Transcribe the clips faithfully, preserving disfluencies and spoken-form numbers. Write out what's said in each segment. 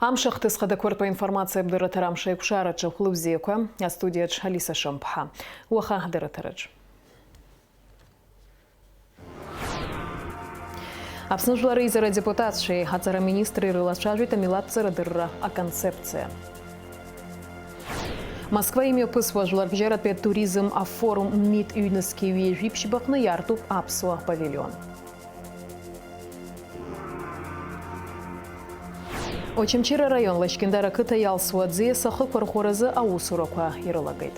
Амш ахҭыс хадақәа ртәы аинформациа абдырраҭара амш аиқәшараҿы хәлыбзиақәа, астудиаҿ Алиса Шамԥҳа. Уаха ҳдырраҭараҿ. Аԥсны Жәлар Реизара адепутатцәеи аҵара министри рылацәажәеит амилаҭҵара дырра аконцепциа. Москва имҩаԥысуа жәларбжьаратәи атуризм афорум МИД ҩнызқьи ҩажәи ԥшьбаҟны иаартуп аԥсуа павилион. Очамчыра араион Лашькьындар ақыҭа иалсуа аӡиас ахықәырӷәӷәаразы аусурақәа ирылагеит.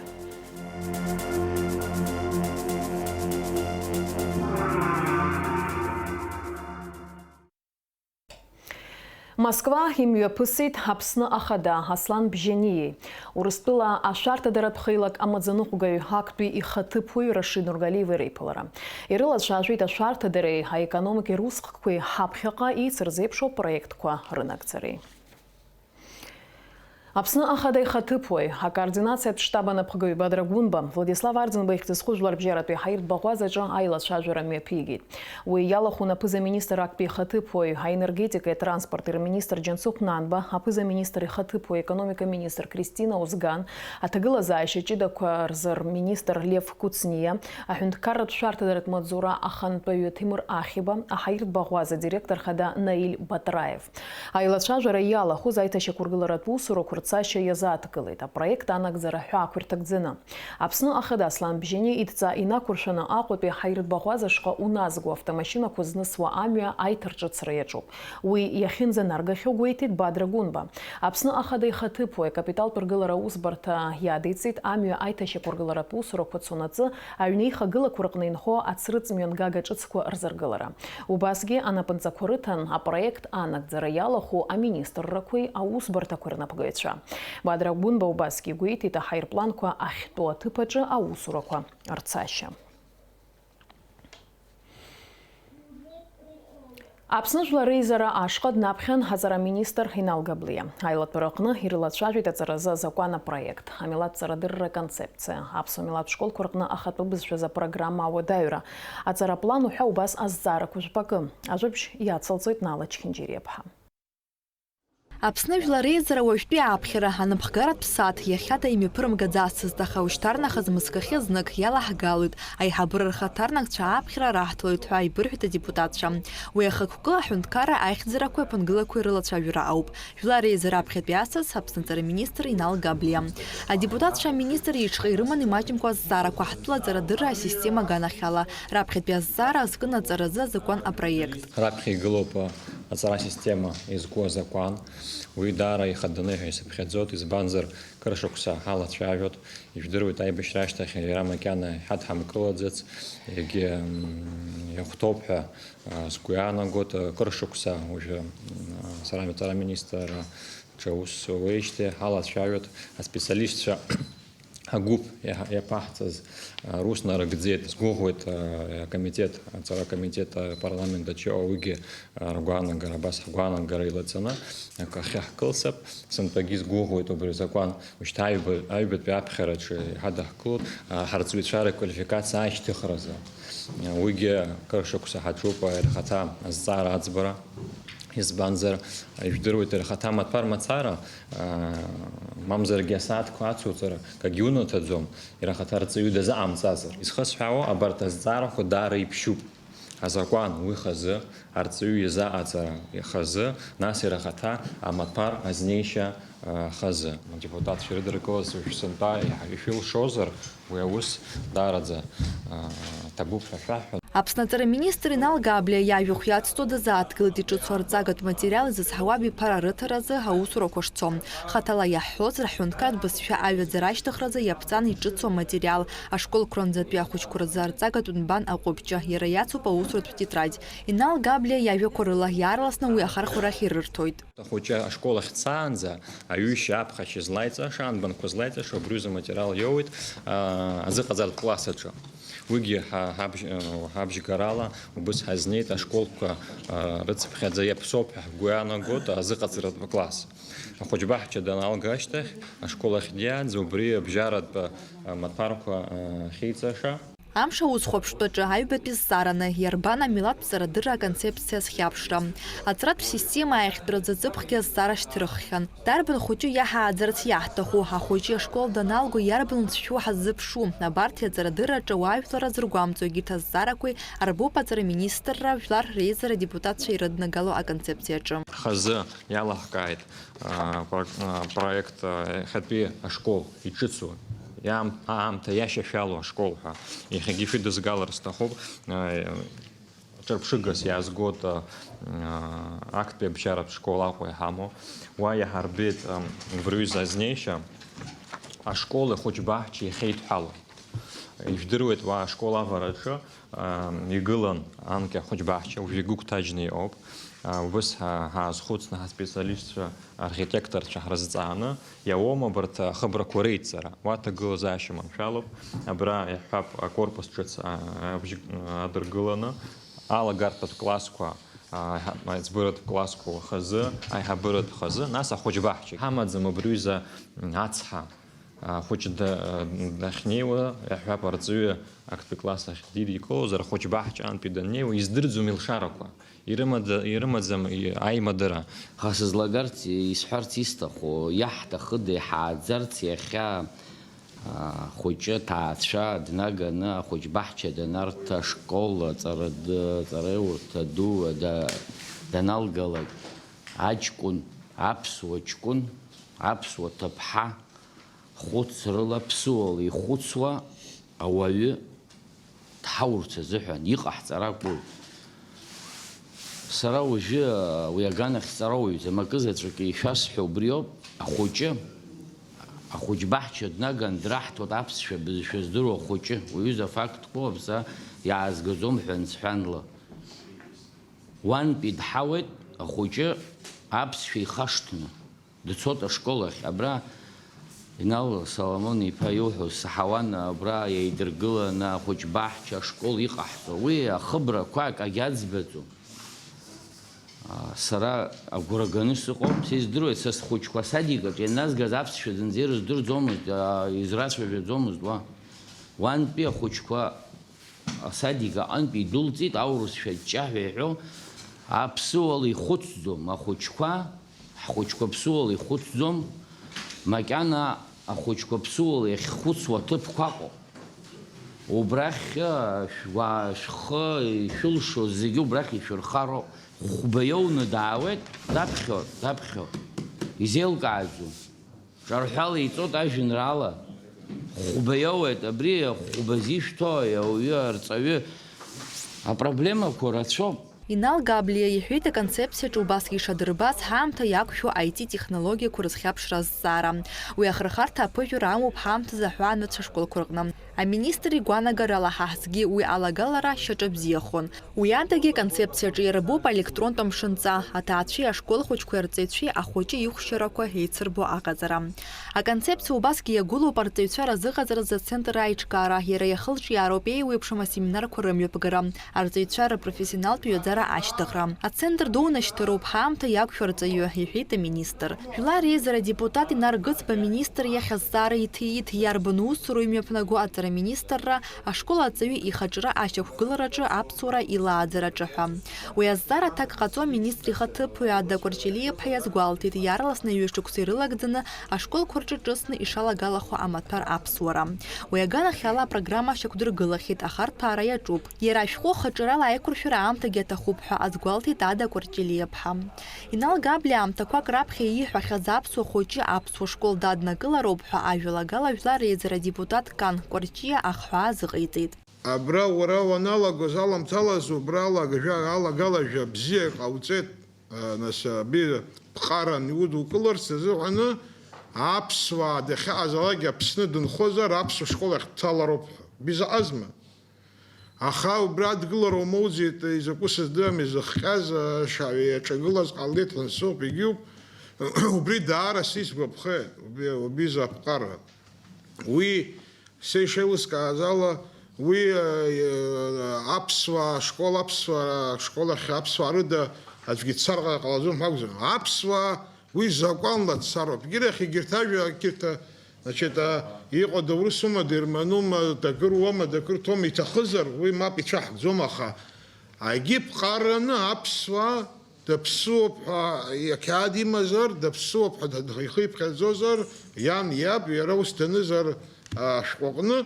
Москва имҩаԥысит Аԥсны Ахада Аслан Бжьаниеи, Урыстәыла ашәарҭадаратә хеилак амаӡаныҟәгаҩ актәи ихаҭыԥуаҩ Рашид Нургалиеви реиԥылара. Ирылацәажәеит ашәарҭадареи аекономикеи русхкқәеи ҳаԥхьаҟа еицырзеиԥшу апроектқәа рынагӡареи. Аԥсны Ахада ихаҭыԥуаҩ, акоординациатә штаб анапхгаҩ Бадра Гәынба, Владислав Арӡынба ихьӡ зху жәларбжьаратәи ҳаиртә баӷәазаҿы аилацәажәара мҩаԥигеит. Уи иалахәын аԥыза-министр актәи ихаҭыԥуаҩ, аенергетикеи атранспорти рминистр Џьансыхә Нанба, аԥыза-министр ихаҭыԥуаҩ, аекономика министр Кристина Озган, аҭагылазаашьа ҷыдақәа рзы рминистр Лев Куцниа, аҳәынҭқарратә шәарҭадаратә маҵзура ахантәаҩы Ҭемыр Ахиба, аҳаиртә баӷәаза директор хада Наиль Батраев. Аилацәажәара иалахәыз аиҭашьақәыргыларатә усурақәа рцашьа иазааҭгылеит, апроект анагӡара ҳәаақәа ирҭагӡаны. Аԥсны Ахада Аслан Бжьани идҵа инақәыршәаны Аҟәатәи ҳаиртә баӷәаза шҟа уназго автомашьынақәа знысуа амҩа аиҭарҿыцра иаҿуп. Уи иахьынӡанаргахьоу гәеиҭеит Бадра Гәынба. Аԥсны Ахада ихаҭыԥуаҩ акапиталтә ргылара аусбарҭа иадиҵеит амҩа аиҭашьақәыргыларатә усурақәа цонаҵы аҩнеихагылақәа рҟны инхо ацрыҵ мҩангага ҿыцқәа рзыргылара. Убасгьы анапынҵақәа рыҭан апроект анагӡара иалахәу аминистррақәеи аусбарҭақәеи рнапхгаҩцәа. Бадра Гәынба убасгьы игәеиҭеит аҳаирпланқәа ахьтәоу аҭыԥ аҿы аусурақәа рцашьа. Аԥсны Жәлар Реизара ашҟа днаԥхьан аҵара министр Инал Габлиа. Аилатәара аҟны ирылацәажәеит аҵаразы азакәан апроект, амилаҭҵара дырра аконцепциа, аԥсуа милаҭ школқәа рҟны ахатәы бызшәазы апрограмма ауадаҩра, аҵараплан уҳәа убас азҵаарақәа жәпакы. Ажәабжь иацылҵоит Нала Чхинџьириаԥҳа. Аԥсны Жәлар Реизара уажәтәи ааԥхьара анапхгаратә сааҭ иахьада имҩаԥырымгаӡацызт, аха ушьҭарнахыс мызкахьы знык иалаҳгалоит, аиҳабыра рхаҭарнакцәа ааԥхьара раҳҭоит ҳәа ибырҳәеит адепутатцәа. Уи ахықәкы аҳәынҭқарра ахьӡарақәеи аԥынгылақәеи рылацәажәара ауп. Жәлар Реизара аԥхьатәи асас Аԥсны аҵара министр Инал Габлиа. Адепутатцәа аминистр иҽҟа ирыманы имаҷымкәа азҵаарақәа ҳтәылаҵара дырра асистема аганахьала раԥхьатәи азҵаара азкын аҵаразы азакәан апроект. Раԥхьа игылоуп аҵара асистема иазку азакәан. Уи даара ихаданы ҳәа исыԥхьаӡоит, избанзар, кыр шықәса ҳалацәажәоит, ижәдыруеит, аибашьра ашьҭахь иара макьана иҳадҳамкылаӡац, егьи, м, иахәҭоуп ҳәа, а, сгәы иаанагоит, а, кыр шықәса уажәы, м, а, сара аҵара министр ҿа аус уеижьҭеи ҳалацәажәоит, аспециалистцәа агәыԥ иаҳ-, иаԥаҳҵаз, а, рус нарыгӡеит. Сгәыӷуеит, а, акомитет, аҵара акомитет апарламент аҿы иҟоу уигьы, а, ргәаанагара, абас ҳгәаанагара еилаҵаны акы ахьы ҳкылсып. Сынтәагьы сгәыӷуеит убри азакәан. Ушьҭа аҩба-, аҩбатәи аԥхьараҿы иҳадаҳкылоит, а, ҳарҵаҩцәа реквалификациа аашьҭыхразы. А, уигьы кыр шықәса ҳаҿуп, а, иара ахаҭа азҵаара аӡбара. Избанзар, ижәдыруеит, иара ахаҭа амаҭәар мацара, а, мамзаргьы асааҭқәа ацуҵара акгьы унаҭаӡом, иара ахаҭа арҵаҩы дазыҟамҵазар. Изхысҳәаауа, абарҭ азҵаарақәа даара иԥшьуп. Азакәан уи хазы, арҵаҩы изаҟаҵара хазы, нас иара ахаҭа амаҭәар азнеишьа, а, хазы. Адепутатцәа ирыдыркылаз шәсынтәа иҳа-, ишәылшозар, уи аус даараӡа, а, ҭабуп ҳәа шәаҳҳәон. Аԥсны аҵара министр Инал Габлиа иажәахә иацҵо дазааҭгылеит иҿыцу арҵагатә материал изызҳауа абиԥара рыҭаразы аусурақәа шцо. Хаҭала иаҳҳәозар, ҳҳәынҭқарратә бызшәа аҩаӡара ашьҭыхразы иаԥҵан иҿыцу аматериал, ашколқәа рынӡатәи ахәыҷқәа рзы арҵагатә нбан аҟәыбҷа, иара иацуп аусуратә тетрадь. Инал Габлиа иажәақәа рыла иаарласны уи ахархәарахь ирырҭоит. Ахәыҷы ашкол ахь дцаанӡа, аҩышьа аԥхашьа злаиҵаша, анбанқәа злаиҵаша, убри азы аматериал иоуеит, аа, азыҟаҵаратә класс аҿы. Уигьы ҳа-, ҳабжь-, э, ҳабжьгарала убыс ҳазнеит, ашколқәа, аа, рыцыԥхьаӡа иаԥсоуп ҳәа ҳгәы иаанагоит азыҟаҵаратә класс. Ахәыҷбаҳча даналга ашьҭахь, ашкол ахь диаанӡа убри абжьаратә, э, маҭәарқәа, э, ахьеиҵаша. Амш аусхәаԥштәаҿы аҩбатәи зҵаараны иарбан амилаҭтә ҵарадырра аконцепциа азхьаԥшра. Аҵаратә система аиӷьтәразы ҵыԥхгьы азҵаара шьҭырххьан. Дарбан хәыҷы иаҳааӡарц иаҳҭаху, ахәыҷы ашкол даналго иарбан лҵшәоу ҳаззыԥшу, абарҭ иаҵарадырраҿы ауаажәлар зыргәамҵуа егьырҭ азҵаарақәеи арбоуп аҵара министрра, жәлар реизара адепутатцәа ирыднагало аконцепциаҿы. Хазы иалаҳкааит, а, про-, а, проект, а, иахьатәи ашкол иҿыцу, иаам-, аамҭа иашьашәалоу ашкол ҳәа. Иахьагьы шәыдызгалар сҭахуп, а, ҿырԥшыгас иаазгоит, а, а, актәи абжьаратә школ Аҟәа иҳамоу. Уа иаҳарбеит, а, убри аҩыза азнеишьа, ашкол ихәыҷ баҳча иахьеидҳәалоу. Ижәдыруеит, уа ашкол авараҿы, а, игылан анкьа ахәыҷ баҳча, уажә игәыгәҭажьны иҟоуп. А, убыс ҳа-, ҳаазхәыцны ҳаспециалистцәа, архитекторцәа ҳрызҵааны, иауоума абарҭ ахыбрақәа реидҵара? Уа ҭагылазаашьа маншәалоуп. Абра иаҳҳәап, акорпус ҿыц, а, абжьы, а, адыргыланы, алагартәатә классқәа, а, аиҳа-, аиҵбыратә классқәа хазы, аиҳабыратә хазы, нас ахәыҷ баҳча. Ҳамаӡам убри аҩыза ацҳа. Ахәыҷ да-, дахьнеиуа, иаҳҳәап, арҵаҩы актәи класс ахь дидикылозар, ахәыҷ баҳчантәи даннеиуа, издырӡом илшарақәа. Ирымада-, ирымаӡам и-, аимадара. Аха сызлагарц, исҳәарц исҭаху, иаҳҭахыда, иҳааӡарц иахьа, а, ахәыҷы ҭаацәа днаганы, ахәыҷ баҳча данарҭа, ашкол аҵара д-, аҵараиурҭа ду да-, даналгалак, аҷкәын, аԥсуа ҷкәын, аԥсуа ҭыԥҳа, хәыцрыла, ԥсыуала ихәыцуа ауаҩы дҳаурц азыҳәан иҟаҳҵар акәу? Сара уажәы уи аганахь сҵарауаҩӡам, акы заҵәык ишәасҳәо убриоуп, ахәыҷы, ахәыҷ баҳча днаган драҳҭоит аԥсшәа бызшәа здыруа ахәыҷы, уҩыза афактқәоуп, са иаазгаӡом ҳәан-сҳәанла. Уантәи дҳауеит ахәыҷы аԥсшәа ихашҭны. Дцоит ашкол ахь. Абра Инал Соломон-иԥа иуҳәо саҳауан, абра еидыргыланы ахәыҷ баҳча ашкол иҟаҳҵо. Уи ахыбрақәа акагьы аӡбаӡом. А, сара агәра ганы сыҟоуп. Сыздыруеит, са схәыҷқәа асадик аҿы ианназгаз аԥсшәа зынӡа ирыздырӡомызт, а, израцәажәаӡомызт уа. Уантәи ахәыҷқәа асадик аҟынтә идәылҵит аурысшәа ҷҷаҳәа иҳәо, аԥсыуала ихәыцӡом ахәыҷқәа, ҳхәыҷқәа ԥсыуала ихәыцӡом, макьана ахәыҷқәа ԥсыуала иахьхәыцуа аҭыԥқәа ыҟоуп. Убрахь, шәгәа-, шәхы ишәылшоз зегьы убрахь ишәырхароуп. Хәба иоуны даауеит, даԥхьо, даԥхьо. Изеилкааӡом. Ҿарҳәала иҵоит ажәеинраала. Хәба иоуеит, абри ахәба зишәҭои, ауаҩы, арҵаҩы? Апроблемақәа рацәоуп. Инал Габлиа иҳәеит, аконцепциаҿы убасгьы ишадырбаз, ҳаамҭа иақәшәо I T технологиақәа рызхьаԥшра азҵаара. Уи ахырхарҭа аԥыжәара амоуп ҳаамҭазы аҳәаанырцә ашколқәа рҟны. Аминистр игәаанагарала, ҳа ҳзгьы уи алагалара шьаҿа бзиахон. Уи адагьы аконцепциаҿы иарбоуп аелектронтә амшынҵа, аҭаацәеи ашкол хәыҷқәеи арҵаҩцәеи ахәыҷы ихәшьарақәа еицырбо аҟаҵара. Аконцепциа убасгьы иагәылоуп арҵаҩцәа разыҟаҵаразы ацентр аиҿкаара, иара иахылҿиаароуп еиуеиԥшым асеминарқәа рымҩаԥгара, арҵаҩцәа рпрофессионалтә ҩаӡара ашьҭыхра. Ацентр ду унашьҭыроуп, ҳаамҭа иақәшәо арҵаҩы, иҳәеит аминистр. Жәлар реизара адепутат Инар Гыцба аминистр иахь азҵаара иҭиит, иарбан усура имҩаԥнаго аҵараминистрра, ашкол аҵаҩы ихаҿра ашьақәгылараҿы аԥсуара илааӡараҿы ҳәа. Уи азҵаара аҭак ҟаҵо аминистр ихаҭыԥуаҩ Ада Кәарҷелиаԥҳа иазгәалҭеит, иаарласны ҩышықәса ирылагӡаны ашколқәа рҿы ҿыцны ишалагалахо амаҭәар аԥсуара. Уи аганахьала апрограмма шьақәдыргылахьеит, аха арҭәаара иаҿуп. Иара ашәҟәы хаҿрала аиқәыршәара аамҭагьы аҭахуп ҳәа азгәалҭеит Ада Кәарҷелиаԥҳа. Инал Габлиа аамҭақәак раԥхьа ииҳәахьаз аԥсуа хәыҷы аԥсуа школ даднакылароуп ҳәа ажәалагала жәлар реизара адепутат Кан Кәарҷиа ахҳәаа азыҟаиҵеит. Абра уара уаналагоз аламҭалаз убра алага-, алагала жәа бзиа ҟауҵеит, а, нас, аби ԥҟаран иудукыларц азыҳәаны аԥсуаа дахьыҟазаалак Аԥсны дынхозар аԥсуа школ ахь дҭалароуп ҳәа. Бизаҟазма? Аха убра адгылара умоуӡеит, изакәу сыздырам, изыхҟьаз, ашаҩа иаҿагылаз ҟалеит ҳәа соуп, егьиуп. Убри даара сисгәаԥхеит, убри, убри изаԥҟара. Уи, са ишеилыскааз ала, уи, э, аԥсуаа школ, аԥсуаа школ ахь аԥсуаа рыда аӡәгьы дцар ҟалаӡом ҳәа акәӡам. Аԥсуаа Уи закәанла дцароуп. Егьирахь, егьырҭ ажәа, егьырҭ, Значит, а, иҟоу доурысума, дерманума, дакыр уоума, дакыр ҭоума, иҭахызар, уи мап ицәаҳкӡом, аха агьи ԥҟараны аԥсуаа даԥсуоуп ҳәа ақьаад имазар, даԥсуоуп ҳәа д-, д-, ихы иԥхьаӡозар, иан, иаб, иара ус данызар, а, ашәҟәы аҟны,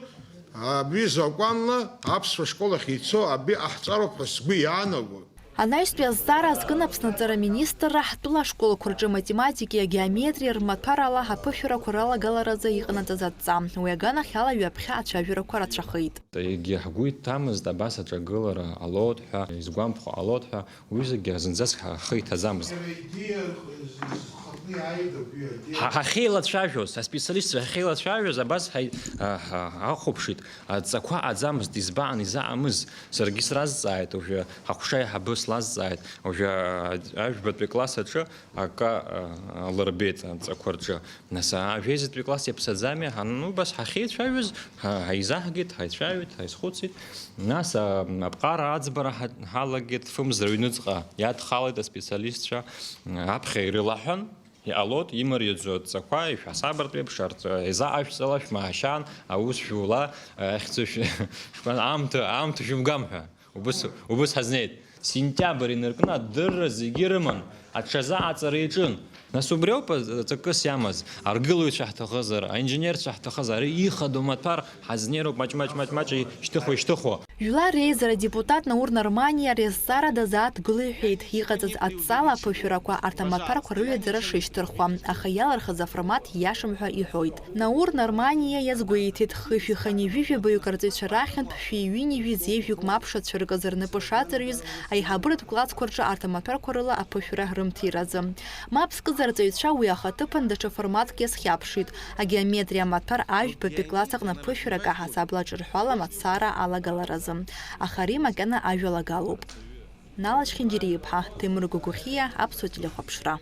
абри закәанла аԥсуа школ ахь ицо абри ҟаҳҵароуп ҳәа сгәы иаанаго. Анаҩстәи азҵаара азкын Аԥсны аҵара министрра ҳтәыла ашколқәа рҿы аматематикеи агеометриеи рмаҭәарала аԥышәарақәа ралагаларазы иҟанаҵаз адҵа. Уи аганахьала ҩаԥхьа ацәажәарақәа рацәахеит. Егьи ҳгәы иҭамызт абас аҿагылара ҟалоит ҳәа, изгәамԥхо ҟалоит ҳәа, уи зегьы зынӡаск ҳхы иҭаӡамызт. Иара идеиа зхатәы иааит абри адеиа. Ҳа-, ҳахьеилацәажәоз, аспециалистцәа ҳахьеилацәажәоз, абас ҳаи-, а, ҳа-, ҳахәаԥшит, адҵақәа ҟаӡамызт, избан, изаҟамыз? Саргьы сразҵааит, уажәы ҳаҟәша аиҳабы слазҵааит, уажәы, а, ажәбатәи класс аҿы акы, а, алырбеит адҵақәа рҿы. Нас, а, ажәеизатәи класс иаԥсаӡами? Ҳан-, ну, убас ҳахьеицәажәоз, ҳа-, ҳаизаҳгеит, ҳаицәажәеит, ҳаизхәыцит. Нас, а, аԥҟара аӡбара ҳа-, ҳалагеит фымзар ҩныҵҟа. Иадхалеит аспециалистцәа, аԥхьа ирылаҳәан, иҟалоит, имариаӡоу адҵақәа, ишәасабартә еиԥш, арҭ, а, изаҟашәҵала, шәмаашьан, аус шәула, а, ахьӡ шә-, шәкәан, аамҭа, аамҭа шәымгам ҳәа. Убыс, убыс ҳазнеит. Сентиабр инаркны адырра зегьы ирыман, аҽазааҵара иаҿын. Нас убри ауп аҵакыс иамаз, аргылаҩцәа ҳҭахызар, аинженерцәа ҳҭахызар, ари ихадоу маҭәар ҳазнеироуп, маҷ-маҷ, маҷ-маҷ ишьҭыхуа, ишьҭыхуа. Жәлар реизара адепутат Наур Нарманиа ари азҵаара дазааҭгыло иҳәеит, иҟаҵаз адҵала аԥышәарақәа арҭ амаҭәарқәа рыҩаӡара шышьҭырхуа, аха иалырхыз аформат ииашам ҳәа иҳәоит. Наур Нарманиа иазгәеиҭеит, хышәи хынҩажәи жәабаҩык арҵаҩцәа рахьынтә шәи-ҩынҩажәи зеижәҩык мап шацәыркыз рнапы шаҵарҩыз аиҳабыратә классқәа рҿы арҭ амаҭәарқәа рыла аԥышәара рымҭираӡам. Мап зкыз арҵаҩцәа уи ахаҭыԥан даҽа форматк иазхьаԥшит, агеометриа амаҭәар ажәбатәи класс аҟны ԥышәарак аҳасабла аҿырҳәала мацара алагаларазы. Аха ари макьана ажәалагалоуп. Нала Чхиндириа-иԥҳа, Ҭемыр Гогохиа, Аԥсуа телехәаԥшра.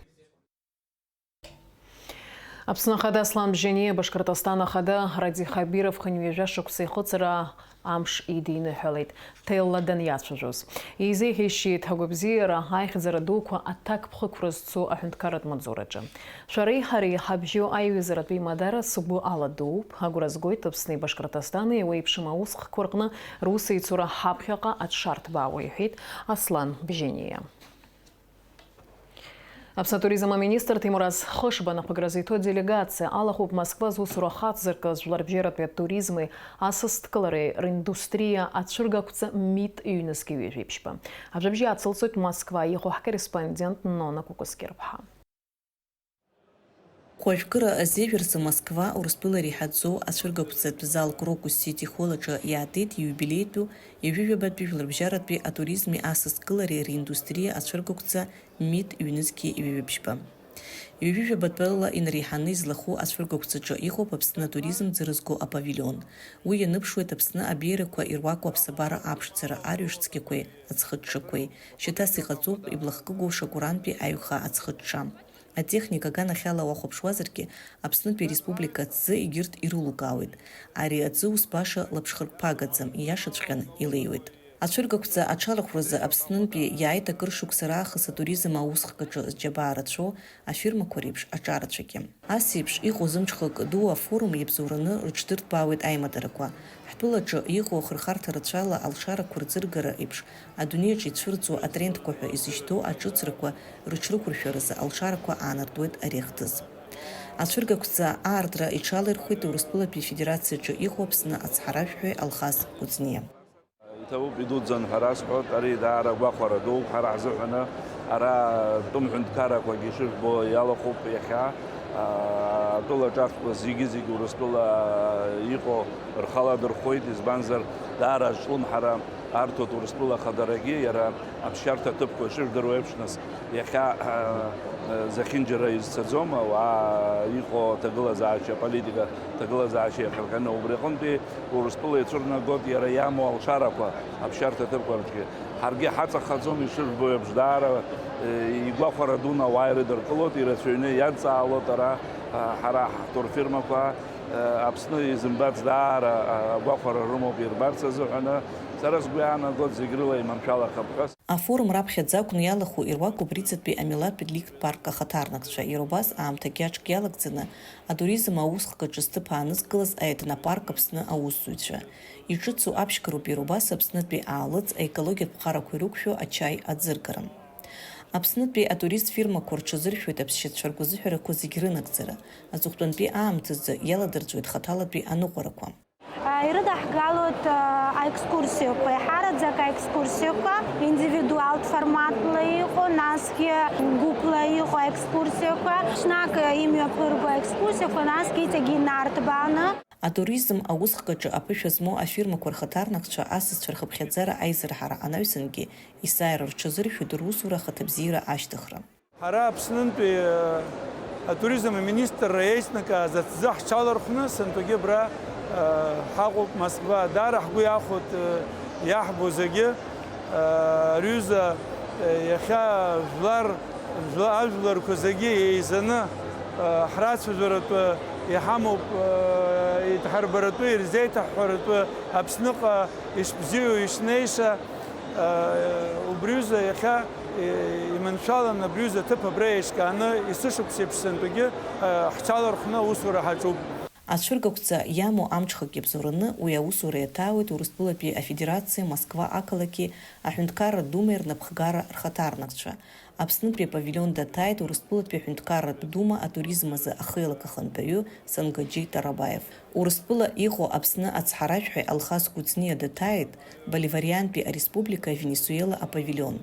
Аԥсны Ахада Аслан Бжьаниа Башкортостан Ахада Радик Хабиров хынҩажәа шықәса ихыҵра амш идиныҳәалеит, ҭелла даниацәажәоз. Изеиӷьеишьеит агәабзиара, аихьӡара дуқәа аҭакԥхықәра зцу аҳәынҭқарратә маҵзураҿы. Шәареи ҳареи ҳабжьоу аиҩызаратә еимадара сгәы аладууп, агәра згоит Аԥсни Башкортостани еиуеиԥшым аусхкқәа рҟны русеицура ҳаԥхьаҟа аҽшарҭбаауа, иҳәеит Аслан Бжьаниа. Аԥсны атуризм аминистр Ҭемураз Хышба анапхгара зиҭо аделегациа алахәуп Москва зусура хацзыркыз жәларбжьаратәи атуризми асасдкылареи рындустриа ацәыргақәҵа мит ҩнызқь ҩажәи ԥшьба. Абжьыбжьы ацылҵоит Москва иҟоу ҳкорреспондент Нона Кәыкәыскьырԥҳа. Хәажәкыра азеижә рзы Москва Урыстәыла иреиҳаӡоу ацәыргақәҵатә зал Крокус Сити Холл аҿы иаатит ииубилеитәу ҩажәижәабатәи жәларбжьаратәи атуризми асасдкылареи рындустриа ацәыргақәҵа мит ҩнызқьи ҩажәи ԥшьба. Ҩажәижәаба тәылала инареиҳаны излаху ацәыргақәҵаҿы иҟоуп Аԥсны атуризм ӡырызго апавилион. Уи ианыԥшуеит Аԥсны абеиарақәа ируаку аԥсабара аԥшӡара арҩаш цқьақәеи аӡхыҽҽақәеи. Шьаҭас иҟаҵоуп иблахкыгоу Шакурантәи аиҩхаа аӡхыҽҽа. Атехника аганахьала уахәаԥшуазаргьы, Аԥснытәи ареспублика аҭӡы егьырҭ ирылукаауеит. Ари аӡы ус баша лаԥшхырԥагаӡам, ииашаҵәҟьаны илеиуеит. Ацәыргақәҵа аҽарыхәразы Аԥснынтәи иааит акыр шықәса раахыс атуризм аусхк аҿы зџьабаа рацәоу афирмақәа реиԥш аҿарацәагьы. Ас еиԥш иҟоу зымҽхак ду афорум иабзоураны рыҽдырҭбаауеит аимадарақәа. Ҳтәылаҿы иҟоу ахырхарҭа рацәала алшарақәа рӡыргара еиԥш, адунеиаҿ ицәырҵуа атрендқәа ҳәа изышьҭоу аҿыцрақәа рыҽрықәыршәаразы алшарақәа аанартуеит ари ахҭыс. Ацәыргақәҵа аартра иҽалаирхәеит Урыстәылатәи Афедерациаҿы иҟоу Аԥсны ацҳаражәҳәаҩ Алхас Кәыҵниа. Иҭабуп, идуӡӡан ҳәа расҳәоит, ари даара агәахәара дууп ҳара ҳзыҳәаны. Ара тәым ҳәынҭқаррақәагьы ишыжәбо иалахәуп иахьа. Атәылаҿ аҳәқәа зегьы-зегьы Урыстәыла иҟоу рхала дырхәоит, избанзар, даара азҿлымҳара арҭоит Урыстәыла ахадарагьы, иара аԥсшьарҭа аҭыԥқәа ишыжәдыруа еиԥш, нас, иахьа, а, а, зехьынџьара изцаӡом, ауаа иҟоу аҭагылазаашьа, аполитика аҭагылазаашьа иахьырҟьаны, убри аҟынтәи Урыстәыла ицәырнагоит иара иамоу алшарақәа аԥсшьарҭа аҭыԥқәа рҿгьы. Ҳаргьы ҳаҵахаӡом, ишыжәбо еиԥш, даара, э, игәахәара дуны ауаа ирыдыркылоит, ирацәаҩны иадҵаалоит ара, а, ҳара ҳтурфирмақәа, Аԥсны изымбац даара агәахәара рымоуп ирбарц азыҳәаны. Сара сгәы иаанагоит зегь рыла иманшәалахап ҳәа. Афорум раԥхьаӡа акәны иалахәу ируак убриҵатәи амилаҭтә ликтә парк ахаҭарнакцәа, иара убас аамҭагьы аҽк иалагӡаны атуризм аусхк аҿы зҭыԥ аанызкылаз аетнопарк Аԥсны аусзуҩцәа. Иҿыцу аԥшьгароуп иара убас Аԥснытәи аалыҵ аекологиатә ԥҟарақәа ирықәшәо ачаи аӡыргара. Аԥснытәи атурист фирмақәа рҽазыршәоит аԥсшьацәа ргәазыҳәарақәа зегь рынагӡара, аҵыхәтәантәи аамҭазы иаладырҵәоит хаҭалатәи аныҟәарақәа. Ирыдаҳгалоит аекскурсиақәа, еиҳараӡак аекскурсиақәа индивидуалтә форматла иҟоу, насгьы гәыԥла иҟоу аекскурсиақәа, ҽнак имҩаԥырго аекскурсиақәа, насгьы иҵегьы инарҭбааны. Атуризм аусхк аҿы аԥышәа змоу афирмақәа рхаҭарнакцәа асасцәа рхыԥхьаӡара аизырҳара анаҩсангьы есааира рҽазыршәоит русура ахаҭабзиара ашьҭыхра. Ҳара Аԥснынтәи, э, атуризм аминистрра еизнакааз аҭӡы ҳҽалархәны сынтәагьы абра, э, ҳаҟоуп Москва. Даара ҳгәы иахәоит, э, иаҳбо зегьы, э, рҩыза, э, иахьа жәлар, жәла-, ажәларқәа зегьы еизаны, э, ҳрацәажәаратәы иҳамоуп, э, идҳарбаратәы, ирзеиҭаҳҳәаратәы Аԥсныҟа ишбзиоу, ишнеиша, э, убриузы иахьа, э, иманшәалан абриузы аҭыԥ абра еиҿкааны, есышықәсеиԥш сынтәагьы, э, ҳҽалархәны аусура ҳаҿуп. Ацәыргақәҵа иамоу амҽхак иабзоураны уи аусура иаҭаауеит Урыстәылатәи Афедерациа Москва ақалақьи аҳәынҭқарратә Думеи рнапхгара рхаҭарнакцәа. Аԥснытәи апавилион даҭааит Урыстәылатәи аҳәынҭқарратә Дума атуризм азы ахеилак ахантәаҩы Сангаџьи Тарабаев. Урыстәыла иҟоу Аԥсны ацҳаражәҳәаҩ Алхас Гәыӡниа даҭааит Боливариантәи ареспублика Венесуела апавилион.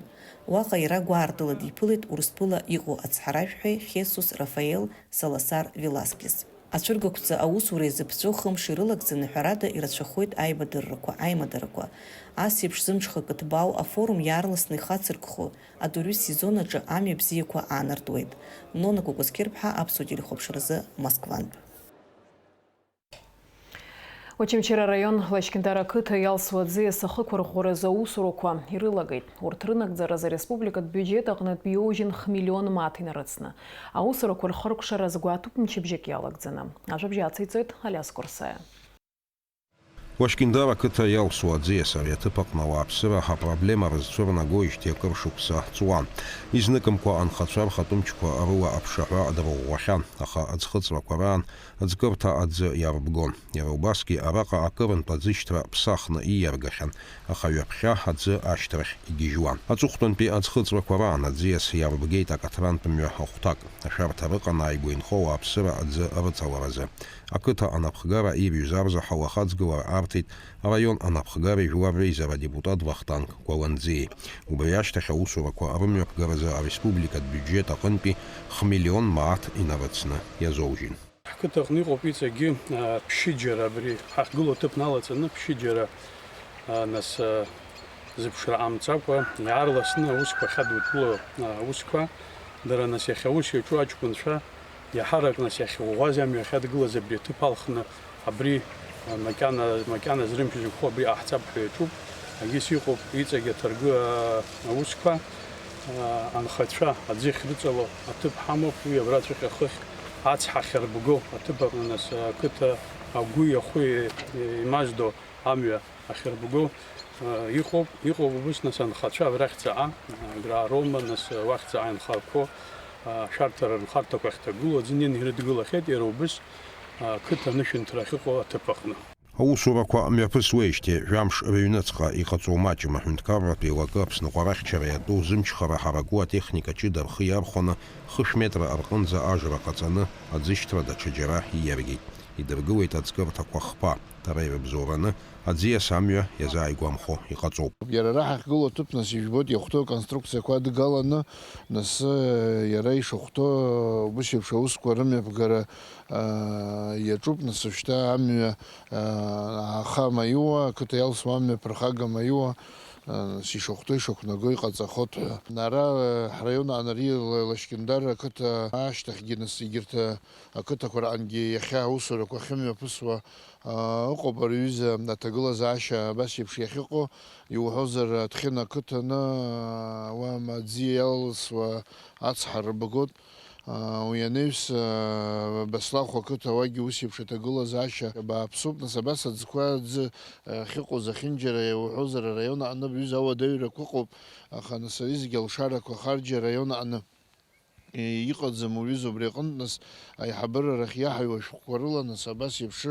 Уаҟа иара гәаартыла диԥылеит Урыстәыла иҟоу ацҳаражәҳәаҩ Хесус Рафаел Саласар Веласкес. Ацәыргақәҵа аусура иазыԥҵәо хымш ирылагӡаны, ҳәарада, ирацәахоит аибадыррақәа, аимадарақәа. Ас еиԥш зымҽхакы ҭбаау афорум иаарласны ихацыркхо атурист сезон аҿы амҩа бзиақәа аанартуеит. Нона Кәакәасқьырԥҳа, Аԥсуа телехәаԥшразы, Москвантә. Очамчыра араион Лашькьындар ақыҭа иалсуа аӡиас ахықәырӷәӷәаразы аусурақәа ирылагеит. Урҭ рынагӡаразы ареспубликатә биуџьет аҟнытә иоужьын хмиллион мааҭ инарыцны. Аусурақәа рхыркәшара азгәаҭоуп мчыбжьык иалагӡаны. Ажәабжь ациҵоит Алиас Курсаиа. Лашькьындар ақыҭа иалсуа аӡиас ари аҭыԥ аҟны ауааԥсыра апроблема рызцәырнагоижьҭеи акыр шықәса ҵуан. Изныкымкәа анхацәа рхатәы мчқәа рыла аԥшаҳәа дрыӷәӷәахьан, аха аӡхыҵрақәа раан аӡкырҭа аӡы иарбгон. Иара убасгьы араҟа акырынтә аӡышьҭра ԥсахны ииаргахьан, аха ҩаԥхьа аӡы ашьҭрахь игьежьуан. Аҵыхәтәантәи аӡхыҵрақәа раан аӡиас иарбгеит акаҭрантә мҩа ахәҭак, ашәарҭа рыҟан ааигәа инхо ауааԥсыра аӡы рыҵаларазы. Ақыҭа анапхгара ирҩыз арзаҳал ахаҵгылара арҭеит араион анапхгареи жәлар реизара адепутат Вахтанг Гәаланӡиеи. Убри ашьҭахь аусурақәа рымҩаԥгаразы ареспубликатә биуџьет аҟынтәи хмиллион мааҭ инарыцны иазоужьын. Ҳқыҭаҟны иҟоуп иҵегьы, а, ԥшьыџьара абри ҳахьгылоу аҭыԥ налаҵаны ԥшьыџьара, а, нас, а, зыԥшра ҟамҵакәа, иаарласны аусқәа ахьадукыло, а, аусқәа, дара нас иахьа аус иаҿу аҷкәынцәа, иаҳарак нас иахьыӷәӷәаз амҩа ахьадгылаз абри аҭыԥ алхны, абри, а, макьана, макьана зрымч зықәхо абри ҟаҳҵап ҳәа иаҿуп. Агьыс иҟоуп иҵегь аҭаргы, а, аусқәа, а, анхацәа аӡы ахьрыҵало аҭыԥ ҳамоуп, уи абраҵәҟьа хыхь ацҳа ахьарбго аҭыԥ аҟны, нас, ақыҭа агәи ахәи еимаздо амҩа ахьарбго, а, иҟоуп, иҟоуп убыс, нас, анхацәа абрахь ҵаҟа, а, Аграарома, нас, уахь ҵаҟа инхарқәо, а, ашәарҭара рынхарҭақәа ахьҭагылоу аӡы неины ирыдгылахьеит, иара убыс, а, ақыҭа анышәынҭра ахьыҟоу аҭыԥ аҟны. Аусурақәа мҩаԥысуеижьҭеи жәамш рыҩныҵҟа иҟаҵоу маҷым аҳәынҭқарратә еилакы Аԥсныҟәарахьчара иатәу зымчхара ҳараку атехника ҷыда рхы иархәаны хышә метра рҟынӡа ажра ҟаҵаны аӡышьҭра даҽаџьара ииаргеит. Идыргылеит аӡкырҭақәа хԥа, дара ирыбзоураны аӡиас амҩа иазааигәамхо иҟаҵоуп. Иара ара ҳахьгылоу аҭыԥ, нас, ижәбоит, иахәҭоу аконструкциақәа адгаланы, нас, иара ишахәҭоу убыс еиԥш аусқәа рымҩаԥгара, а, иаҿуп, нас, уажәшьҭа амҩа, а, ааха маиуа, ақыҭа иалсуа амҩа ԥырхага маиуа, а, нас, ишахәҭоу ишақәнаго иҟаҵахоит ҳәа. Ара, а, ҳраион анари Лашькьындар ақыҭа ашьҭахьгьы, нас, егьырҭ, а, ақыҭақәа раҟынгьы иахьа аусурақәа ахьымҩаԥысуа, аа, ыҟоуп, ари аҩыза аҭагылазаашьа абас еиԥш иахьыҟоу, иуҳәозар, Аҭхьына ақыҭаны, аа, уа Маӡиа иалсуа ацҳа рбгоит, Уи анаҩс, Баслахә ақыҭа уагьы ус еиԥш аҭагылазаашьа бааԥсуп, нас абас аӡқәа аӡы ахьыҟоу зехьынџьара иауҳәозар, араион аҟны бҩыза ауадаҩрақәа ыҟоуп, аха нас ари зегьы алшарақәа харџьа араион аҟны иҟаӡам, уҩыза, убри аҟынтә нас аиҳабыра рахь иаҳаҩуа шәҟәқәа рыла нас абас еиԥш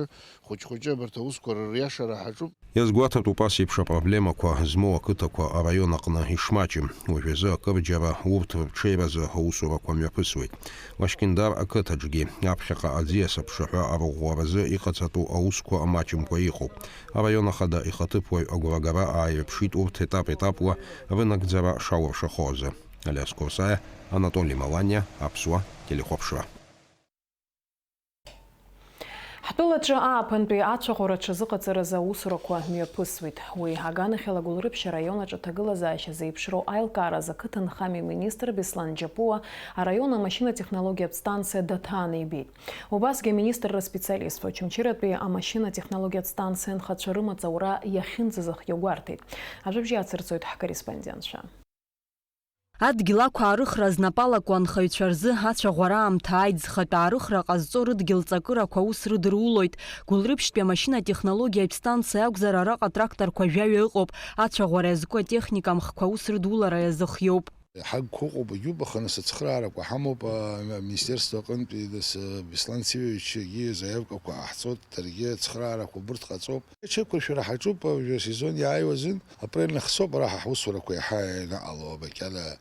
хәыҷ-хәыҷы абарҭ аусқәа рыриашара ҳаҿуп. Иазгәаҭатәуп ас еиԥш апроблемақәа змоу ақыҭақәа араион аҟны ишмаҷым. Уажәазы акырџьара урҭ рҽеиразы аусурақәа мҩаԥысуеит. Лашькьындар ақыҭаҿгьы аԥхьаҟа аӡиас аԥшаҳәа арӷәӷәаразы иҟаҵатәу аусқәа маҷымкәа иҟоуп. Араион ахада ихаҭыԥуаҩ агәрагара ааирԥшит урҭ етап-етапла рынагӡара шалыршахо азы. Алиас Курсаиа, Анатоли Маланиа, Аԥсуа телехәаԥшра. Ҳтәылаҿы ааԥынтәи ацәаӷәара аҽазыҟаҵаразы аусурақәа мҩаԥысуеит. Уи аганахьала Гәылрыԥшь араион аҿы аҭагылазаашьа зеиԥшроу аилкааразы ақыҭанхамҩа министр Беслан Џьапуа араион амашьынатехнологиатә станциа даҭааны ибеит. Убасгьы аминистрра специалистцәа Очамчыратәи амашьынатехнологиатә станциа анхацәа рымаҵ аура иахьынӡазыхио гәарҭеит. Ажәабжь иацырҵоит ҳкорреспондентцәа. Адгьыл ақәаарыхра знапы алаку анхаҩцәа рзы ацәаӷәара аамҭа ааит, зхатә аарыхра ҟазҵо рыдгьыл ҵакырақәа аус рыдырулоит. Гәылрыԥшьтәи амашьынатехнологиатә станциа акәзар, араҟа тракторқәа жәаҩа ыҟоуп, ацәаӷәара иазку атехника амхқәа аус рыдулара иазыхиоуп. Ҳагқәа ыҟоуп, егьуп, аха нас ацхыраарақәа ҳамоуп, а, аминистерство аҟынтәи, нас, а, Беслан Сиович егьи заявкақәа ҟаҳҵоит, даргьы ацхыраарақәа убырҭ ҟаҵоуп. Аҽеиқәыршәара ҳаҿуп, уажәы асезон иааиуа азын, апрель нахыс ауп ара ҳусурақәа иаҳа ианаҟало, макьана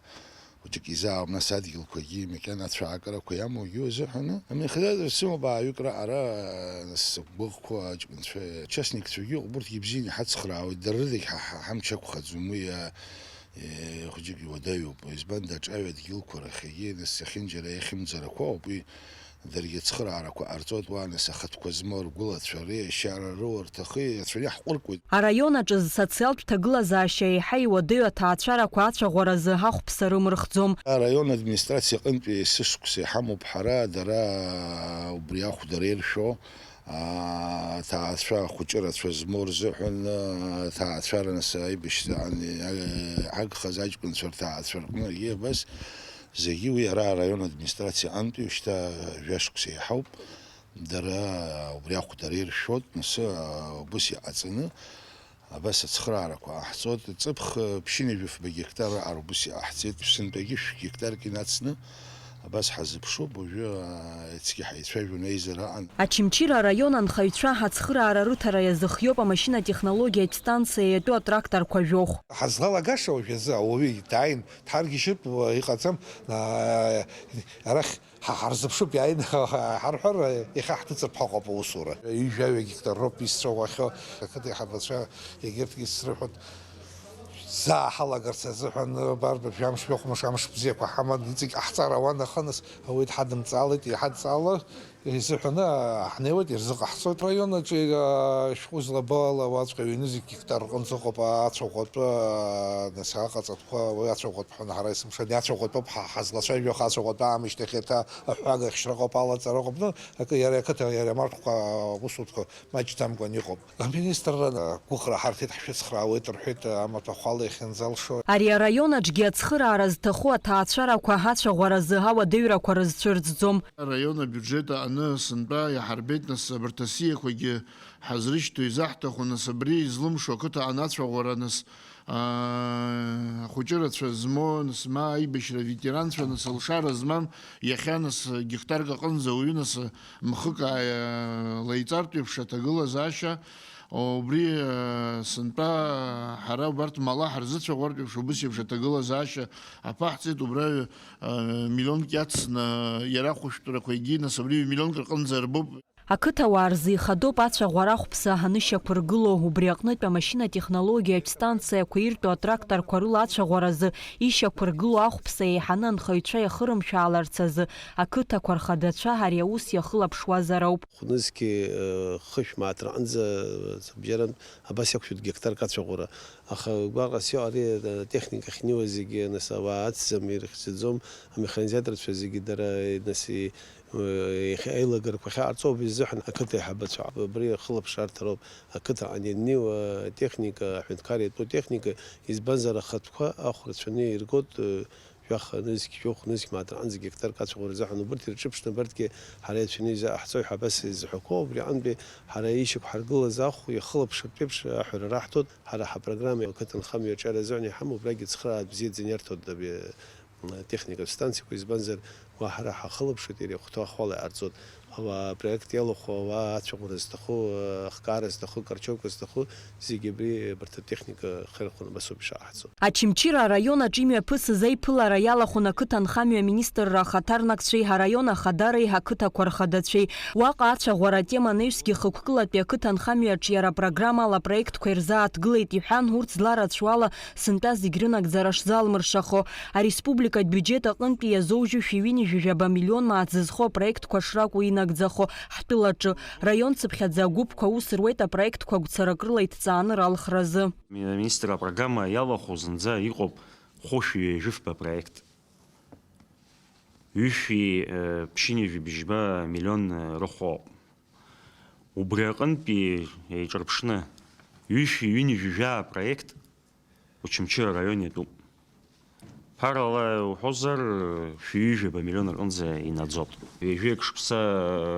хәыҷык изаауам, нас адгьылқәагьы макьана ацәаакырақәа иамоугьы азыҳәаны. Амеханизатор сымоуп ааҩык раҟара, нас сыгәыӷқәа аҷкәынцәа, частникцәагьы ыҟоуп, урҭгьы бзианы иҳацхраауеит, дара рыдагь ҳа, ҳа, ҳамч ақәхаӡом, уи, а, Е, хәыҷык иуадаҩуп, избан даҿаҩы адгьылқәа рахьгьы, нас зехьынџьара иахьымӡарақәа ауп, уи даргьы ацхыраарақәа ҟарҵоит, уа, нас ахатәқәа змоу ргәылацәа, реиашьара, рыурҭахи, рацәаны иаҳҟәыркуеит. Араион аҿы зсоциалтә ҭагылазаашьа еиҳа иуадаҩу аҭаацәарақәа ацәаӷәаразы ахәԥса рымырхӡом. Араион администрациа аҟынтәи есышықәса иҳамоуп ҳара, дара убри ахә дара иршәо. Аҭаацәа ахәыҷы рацәа змоу рзыҳәан, аҭаацәара нас аибашьраан иагхаз аҷкәынцәа рҭаацәа рҟны, егьи абас зегьы уи ара араион администрациа аҟынтәи шьҭа жәашықәса иаҳауп, дара убри ахә дара иршәоит, нас убыс иҟаҵаны. Абас ацхыраарақәа ҟаҳҵоит, ҵыԥх ԥшьынҩажәи фба гектар раҟара убыс иҟаҳҵеит, ԥшьынтәагьы шә гектарк инацны абас ҳазыԥшуп, уажәы, ааицгьы ҳаицәажәон, аизара аҟан. Очамчыра араион анхаҩцәа ацхыраара рыҭара иазыхиоуп амашьынатехнологиатә станциа иатәу атракторқәа жәохә. Ҳазлалагаша уажәазы ауаҩы дааин дҳаргьежьып, иҟаӡам, аа, арахь Ҳа ҳарзыԥшуп, иааины ҳарҳәар, иахьа ҳҭыҵыртә ҳаҟоуп аусура. Ҩажәаҩа гектар роуп исцәаӷәахьоу, ақыҭа аиҳабацәа егьырҭгьы срыҳәоит, заа ҳалагарц азыҳәан, барбар, жәамш, жәохә мыш амш бзиақәа ҳаман, иҵегь ҟаҳҵар ауан, аха нас ауаҩы дҳадымҵаалеит, иҳадҵаала изыҳәаны ҳнеиуеит, ирзыҟаҳҵоит. Раион аҿы, а, шәҟәы злабо ала уаҵәҟьа ҩ-нызқь гектар рҟынӡа ыҟоуп ацәаӷәатәы, а, нас аҟаҵатәқәа, уи ацәаӷәатә ҳәа ҳара есымша иацәаӷәатәуп, ҳа ҳазлацәажәо аха ацәаӷәатәы аамышьҭахь еиҭа аҳәага ахьшьраҟоуп, алаҵараҟоуп, ну, акы, иара ақыҭа, иара амарҭқәа, аусутәқәа маҷӡамкәан иҟоуп. Аминистрра гәыӷра ҳарҭеит, ҳшәыцхраауеит рҳәеит, амаҭәахәала иахьынӡалшо. Ари араион аҿгьы ацхыраара зҭаху аҭаацәарақәа ацәаӷәаразы ауадаҩрақәа рызцәырҵӡом. Араион абиуџьет аҟны сынтәа иаҳарбеит, нас, абарҭ асиақәагьы ҳазрышьҭоу изаҳҭаху, нас, абри излымшо ақыҭа анацәаӷәара, нас, аа, ахәыҷы рацәа змоу, нас, ма аибашьра аветеранцәа, нас, алшара змам, иахьа, нас, гектарк аҟынӡа ауаҩы, нас, мхык ааилаиҵартә еиԥш аҭагылазаашьа, убри, аа, сынтәа ҳара убарҭ мала ҳарзыцәаӷәартә еиԥш, убыс еиԥш аҭагылазаашьа аԥаҳҵеит, убра, аа, миллионк иацны иара ахәышәтәрақәа егьи, нас, абри ҩ-миллионк рҟынӡа арбоуп. Ақыҭауаа рзы ихадоуп ацәаӷәара ахәԥса анышьақәыргыло, убри аҟнытә амашьынатехнологиатә станциақәа иртәу атракторқәа рыла ацәаӷәаразы ишьақәыргылоу ахәԥса еиҳаны анхаҩцәа иахырымшәааларц азы ақыҭақәа рхадацәа ари аус иахылаԥшуазар ауп. Хәнызқьи, э, хышә мааҭ рҟынӡа, э, бжьарантә абас иақәшәоит гектарк ацәаӷәара. Аха гәаҟрас иҟоу ари, э, техника ахьнеиуа зегьы, нас, ауаа ацӡам, ирыхьӡаӡом, амеханизаторцәа зегьы дара, э, нас, и-, э, иахьа аилагарақәа ахьаҟарҵо убри азыҳәан ақыҭа аиҳабацәа абри ахылаԥшаарҭа роуп. Ақыҭаҟны ианнеиуа атехника, аҳәынҭқар иатәу атехника, избанзар, ахатәқәа ахә рацәаны иргоит, э, Жәаха нызқь, жәохә нызқь мааҭ рҟынӡа гектарк ацәаӷәара азыҳәан убырҭ ирҿыԥшны абарҭгьы ҳара иацәаны иза-, ҳцоит ҳәа абас изҳәақәо, убри аҟынтәи ҳара ишьақәҳаргылаз ахә иахылаԥшыртә еиԥш аҳәара раҳҭоит, ҳара ҳапрограмма ақыҭанхамҩа аҿиара азыҳәан иҳамоу убрагьы цхыраара бзиаӡаны иарҭоит абри, м, атехникатә станциақәа, избанзар, уа ҳара ҳахылаԥшуеит, иара иахәҭоу ахәала иҟарҵоит. Ауаа апроект иалахәу, ауаа ацәаӷәара зҭаху, ахкаара зҭаху, акарчовка зҭаху, зегьы абри абарҭ атехника хырхәаны абас ауп ишаҳҳәо. Очамчыра араион аҿы имҩаԥысыз аиԥылара иалахәын ақыҭанхамҩа аминистрра ахаҭарнакцәеи араион ахадареи ақыҭақәа рхадацәеи. Уаҟа ацәаӷәара атема анаҩсгьы хықәкылатәи ақыҭанхамҩа аҿиара апрограммала апроектқәа ирзааҭгылеит, иҳәан, урҭ зларацәоу ала сынтәа зегь рынагӡара шзалмыршахо, ареспубликатә биуџьет аҟынтәи иазоужьу шәи ҩынҩажәижәаба миллион мааҭ зызхо апроектқәа шракәу инагӡахо ҳтәылаҿы. Раион цыԥхьаӡа агәыԥқәа аус руеит апроектқәа гәцарак рыла иҭҵааны ралхразы. Аминистр апрограмма иалахәу зынӡа иҟоуп хәышәи ҩажәи фба проект. Ҩышәи, э, ԥшьынҩажәи бжьба миллион, э, рыхәоуп. Убри аҟынтәи еиҿырԥшны, ҩышәи ҩынҩажәи жәаа проект Очамчыра араион иатәуп. Ԥарала уҳәозар, шәи ҩажәаба миллион рҟынӡа инаӡоит. Ҩажәи акы шықәса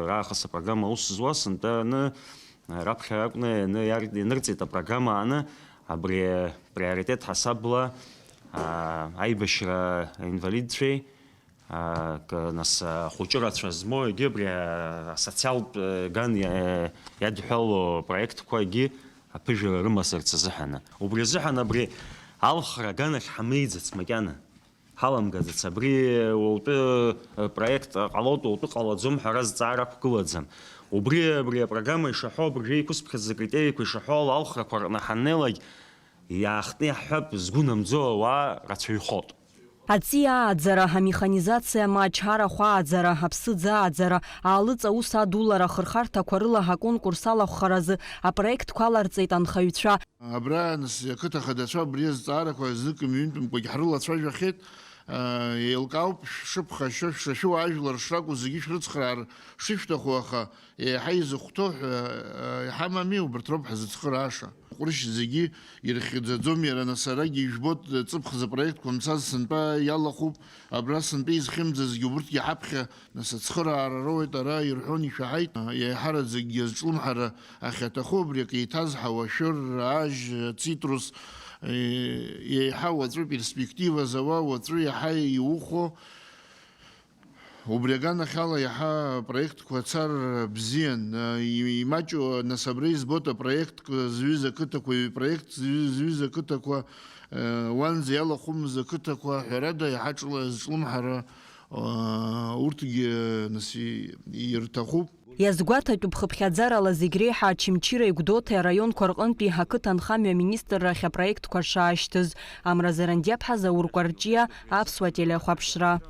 раахыс апрограмма аус зуаз сынтәа аны, раԥхьа акәны ианы иар-, ианырҵеит апрограмма ааны, абри априоритет ҳасабла, а, аибашьра аинвалидцәеи, а, к-, нас, ахәыҷы рацәа змоу, егьи абри, а, асоциалтә, э, ган иа-, иадҳәало апроектқәагьы аԥыжәара рымазарц азыҳәаны. Убри азыҳәан абри алхра аганахь ҳамеиӡац макьана, ҳаламгаӡац. Абри уаутәы, э, проект ҟалоит, уаутәы ҟалаӡом ҳәа ара зҵаара ақәгылаӡам. Убри, абри апрограмма ишаҳәо, абыржәы иқәысԥхьаӡаз акритериақәа ишаҳәо ала алхрақәа рҟны ҳаннеилак, иаахтны иаҳҳәап, згәы намӡо ауаа рацәаҩхоит. Аҵиаа ааӡара, амеханизациа ма ачарахә ааӡара, аԥсыӡ ааӡара, аалыҵ аус адулара ахырхарҭақәа рыла аконкурс алахәхаразы апроектқәа аларҵеит анхаҩцәа. Абра, нас, ақыҭа хадацәа абри азҵаарақәа знык-ҩынтәымкәагь ҳрылацәажәахьеит. Еилкаауп шәшыԥхашьо, шәшашәу ажәлар шракәу зегьы шәрыцхраар шышәҭаху, аха еиҳа изыхәҭоу ҳәа иҳамами, убарҭ роуп ҳзыцхырааша. Ҟәрышь зегьы ирыхьӡаӡом, иара нас арагьы ижәбоит, ҵыԥх зыпроектқәа мцаз сынтәа иалахәуп, абра сынтәа изхьымӡазгьы убырҭгьы ҳаԥхьа нас ацхыраара роуеит, ара ирҳәон ишәаҳаит, еиҳараӡакгьы азҿлымҳара ахьаҭаху абри акы еиҭазҳауа шәыр, ажь, ацитрус, еиҳа уаҵәы перспектива зауа, уаҵәы иаҳа иухәо, Убри аганахьала иаҳа апроектқәа ацар бзиан, и-, имаҷу, нас, абра избоит апроектқәа зҩыз ақыҭақәа, ҩ-, проект зҩ-, зҩыз ақыҭақәа, уанӡа иалахәымыз ақыҭақәа, ҳәарада, иаҳа ҿла-, зҿлымҳара, урҭгьы, нас, и-, ирҭахуп. Иазгәаҭатәуп хыԥхьаӡарала зегь реиҳа Очамчыреи Гәдоуҭеи араионқәа рҟынтәи ақыҭанхамҩа аминистрра ахь апроектқәа шаашьҭыз. Амра Зарандиаԥҳа, Заур Кәарҷиа, Аԥсуа телехәаԥшра.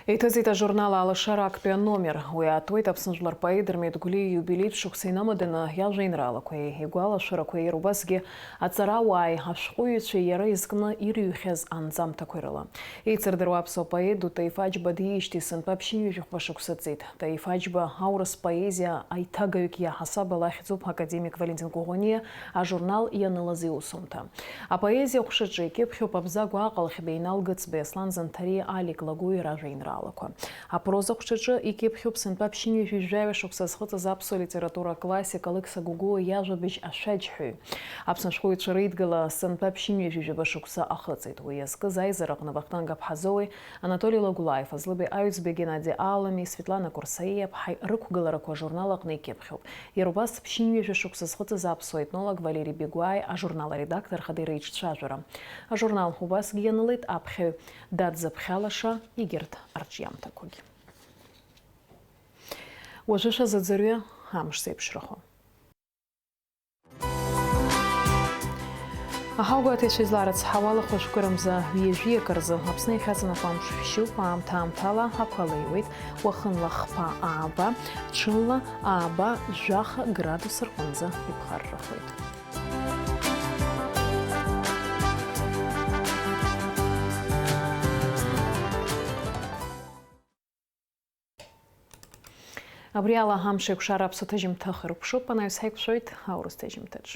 Иҭыҵит ажурнал Алашара актәи аномер. Уи аатуеит Аԥсны жәлар рпоет Дырмит Гәлиа ииубилеитә шықәса инамаданы иажәеинраалақәеи игәалашәарақәеи, иара убасгьы аҵарауааи ашәҟәыҩҩцәеи иара изкны ирыҩхьаз анҵамҭақәеи рыла. Еицырдыруа аԥсуа поет ду Таиф Аџьба диижьҭеи сынтәа ԥшьынҩажәи хәба шықәса ҵит. Таиф Аџьба аурыс поезиа аиҭагаҩык иаҳасабала ахьӡуп академик Валентин Коӷониа ажурнал ианылаз иусумҭа. Апоезиа аҟәшаҿы икьыԥхьуп Абзагә Аҟалхьба, Инал Гыцба, Аслан Занҭариа, Алик Лагәуи ражәеинраалақәа. Апроза аҟәшаҿы икьыԥхьуп сынтәа ԥшьынҩажәи жәаҩа шықәса зхыҵыз аԥсуа литература аклассик Алықьса Гогәуа иажәабжь Ашәаџьҳәаҩ. Аԥсны ашәҟәыҩҩцәа реидгыла сынтәа ԥшьынҩажәи жәаба шықәса ахыҵит. Уи иазкыз аизараҟны Вахтанг Аԥҳазоуи, Анатоли Лагәлаи, Фазлыбеи Аҩӡбеи, Геннади Алами, Светлана Курсаиаԥҳаи рықәгыларақәа ажурнал аҟны икьыԥхьуп. Иара убас ԥшьынҩажәа шықәса зхыҵыз аԥсуа етнолог Валери Бигәааи ажурнал аредактор хадеи реиҿцәажәара. Ажурнал убасгьы ианылеит аԥхьаҩ Дад Заԥхьалаша егьырҭ арҿиамҭақәагьы. Уажәы шәазыӡырҩы амш зеиԥшрахо. Аҳауагәаҭеицәа изларыцҳауа, лахәажәкырамза ҩажәиак рзы Аԥсны иахьаҵанакуа амш шәшьуп, аамҭа-аамҭала ақәа леиуеит, уахынла хԥа ааба, ҽынла ааба жәаха градус рҟынӡа иԥхаррахоит. Абри ала амш еиқәшара аԥсуа ҭыжьымҭа хыркәшоуп, анаҩс ҳаиқәшәоит аурыс ҭыжьымҭаҿ.